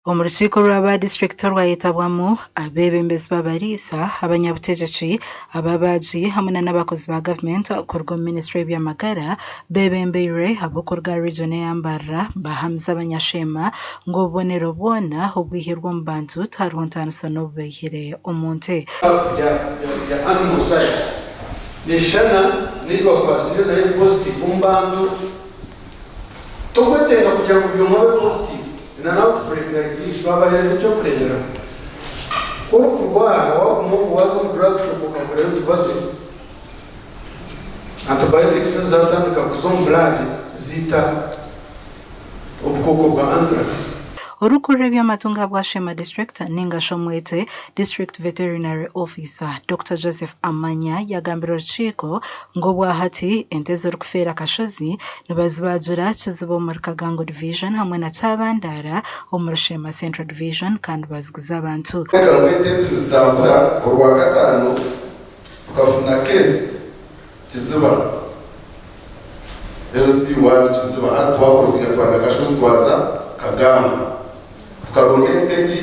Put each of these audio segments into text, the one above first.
Omu rukiiko rwa ba disiturikiti orwayetabwamu abeebembezi b'abariisa, abanyabutegyeki, ababaagi hamwe na n'abakozi ba gavumenti kuruga omu minisitule y'eby'amagara beebembeirwe ab'okuruga aha riijoni eya Mbarara baahamiza abanyasheema ngu obubonero bwona obwihirwe omu bantu tihariho ntaaniso n'obu baihire omu nte. Ya animal side neshushana neyi bakwatsire nayo eri positive omu bantu. Tokwetenga kugira ngu buri omwe abe positive in an outbreak like this babahereza ekyokureberaho ku orikurwara waguma okwo waza omu drug shop okagurayo otubazi antibiotics ezo zatandika kuza omu blood ziita obukooko bwa anthrax. Orikukurira eby'amatungo ahabwa Sheema District ninga shi omwete District Veterinary Officer, Dokita Joseph Amanya yagambira orukiiko ngu obwahati ente ezirikufeera Kashozi nibazibaagira Kiziba omuri Kagango Division hamwe na Kyabandaara omuri Sheema Central Division kandi baziguza abantu. Kureka ngu ente ezi nizitambura, Orwakataano tukafuna case Kiziba, LC one Kiziba hati twakorosinga twaruga Kashozi twaza Kagango tukaronda ente egi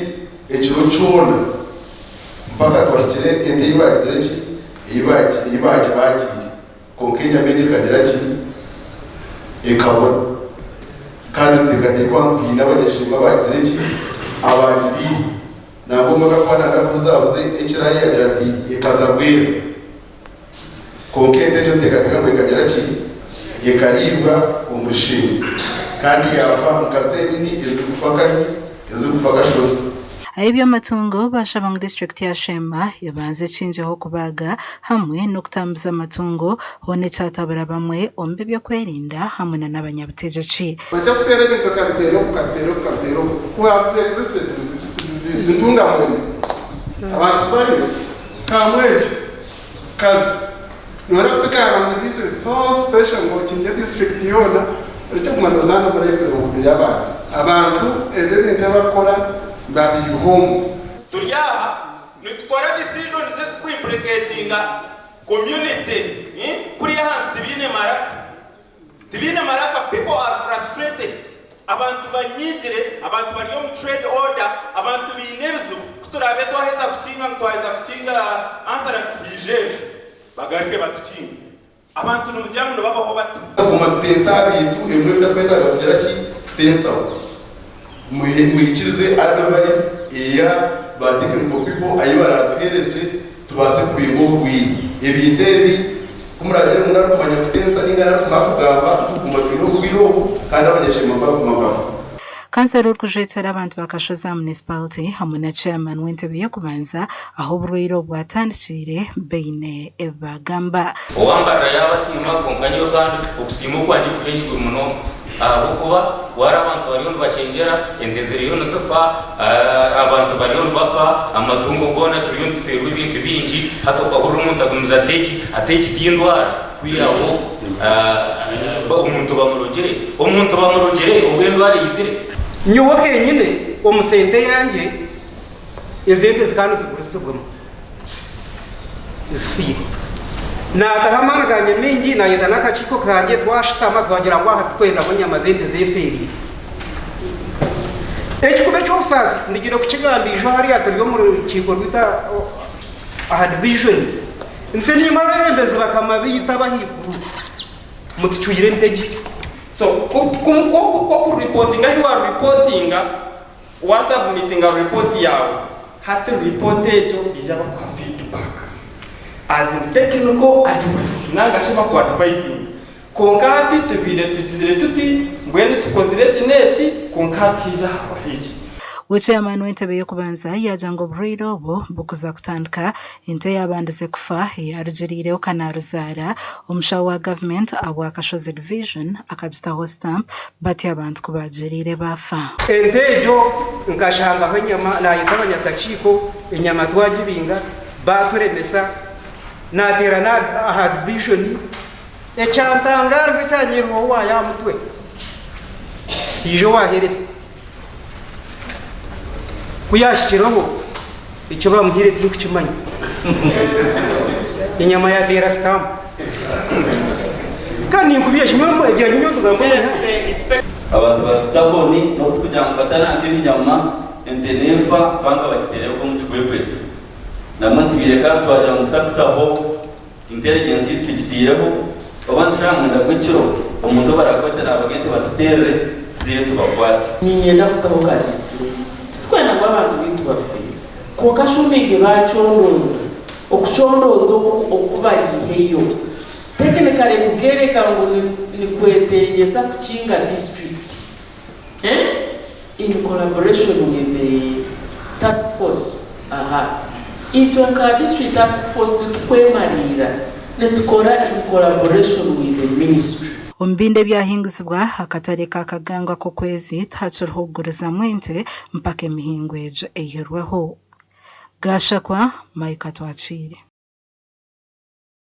ekiro kyona mpaka twahikire ente ei bagizire ki ei bagibagiire kwonka enyama egi ekagira ki ekabura kandi niteekateekwa ngu haine abanyashemba abagizire ki abagiriire nangwa omwe akakuba nanga kubuzabuza ekiro yagira ati ekaza bweru. Kwonka ente egyo niteekateeka ngu ekagira ki? Ekariibwa omuri Sheemu, kandi yaafa nka seenini ezirikufa nkahi? Ezirikufa kashozi. Ab'eby'amatungo baashaba ngu disiturikiti ya Sheema ebanze ekingyeho okubaaga hamwe n'okutambuza amatungo hoona ekyatabura bamwe omu b'ebyokwerinda hamwe na n'abanyabutegyeki. Oija kuteera ebintu okabiteera oku, okabiteera oku, okabiteera oku, ku have existed zintunga mwene. Abantu tibariyo. Kamwegye, Kazo, noreeba kutukaaba ngu this is so special ngu okingye district yoona, orekye kuguma noza hanu omu livelihood y'abantu. Abantu ebi ebintu ebi barikukora babiiha omu. Turi aha nitukora decisions eziku implicatinga community kuriya ahansi tibaine maraka. Tibaine maraka people are frustrated abantu banyiigire abantu bari omu trade order abantu baine ebizibu kuturaabe twaheza kukinga ngu twaheza kukinga anthrax haije ejo bagaruke batukinge abantu nimugira ngu nibabaho bata? Kuguma tutensa aha bintu ebimwe ebitarikwetaaga kugira ki? Kutensaho. Mwikirize advice eya ba technical people ayi baratuhereze tubaase kubinga oburwaire. Ebintu ebi kumuragire ngu narikumanya kutensa ninga narikumara kugamba nitukuguma twine oburwaire obu kandi abanyashema baguma bafa. Kansara orikujwekyera abantu ba Kashozi aha Municipality hamwe na Chairman w'entebe y'okubanza ahu oburwaire obu bwatandikiire baine ebi baagamba. Owambarira yaaba asiima, kwonka nyowe kandi okusiima okwangye kuri ahaiguru munonga. Ahabw'okuba waara abantu bariyo nibakyengyera, ente ziriyo nizifa, abantu bariyo nibafa, amatungo goona turiyo nitufeerwa ebintu bingi, hati okahurira omuntu agumize ati egi ati egi tindwara kwihaho omuntu bamurogire, omuntu bamurogire obwo endwara eizire. Nyowe kenyine omu sente yangye ezi ente zikaba nizigurizibwamu. Zifiire. Naataho amaani gangye maingi, naayeta n'akakiiko kangye twashutama twagira ngu aha titukwendaho nyama z'ente zeefeereire. Ekikuba eky'obusaasi ndigire kukigamba ijo hariya turi omu rukiiko rwaitu aha divijoni nti niimwe abeebembezi bakama baitu ab'ahaiguru mutucwire entegye. So ku ku ku ku reportinga ahi wa reportinga Wa submitinga report yaawe hati report egyo baija bakuha feedback as in technical advice nangashi baku advisinga kwonka hati tubaire tugizire tuti mbwenu tukozire eki n'eki kwonka hati haija habaho eki. We chairman w'entebe y'okubanza yaagira ngu oburwaire obu bukuza kutandika ente eyaabandize kufa eyarugiriireho Kanaruzaara, omushaho wa gavumenti ahabwa Kashozi Division akagitaho stamp batyo abantu ku baagiriire baafa. Ente egyo nkashangaho enyama, naayeta abanyakakiiko enyama twagibinga baaturemesa, naateera aha divijoni, ekyantangaarize ekyanyiruho waaya aha mutwe haija owa heresi. Ku yaahikireho, eki baamuhaire tindikukimanya. Enyama yaateera sitampu. Kandi ninkubyeshi nyowe ebya nyowe mbigamba omu ihanga. Abantu bari stubborn n'obu turikugira ngu batananka eminyama, ente neefa banga bagiteereho omu kikwekweto. Namwe nitwire kandi twagira ngu nituza kutaho intelligence yaitu tugiteireho oba ni shaaha mwenda gw'ekiro omuntu ou barakwate naabaga ente batuteerere tuzeyo tubakwate. Niinyenda kutaho ka disclaimer. Titurikwenda ngu abantu baitu bafe. Kwonka shumbingi baacondooza, okucondooza oku oku baraiheyo technically kukeereka ngu nikwetengyesa kukinga district in collaboration with the task force aha. Itwe nka district task force titukwemariira, nitukora in collaboration with the ministry. Omu bindi ebyahinguzibwa, akatare ka Kaganga ak'okwezi tihakiriho kugurizamu ente mpaka emihingo egyo eihirweho. Gashakwa Micah Twakiire.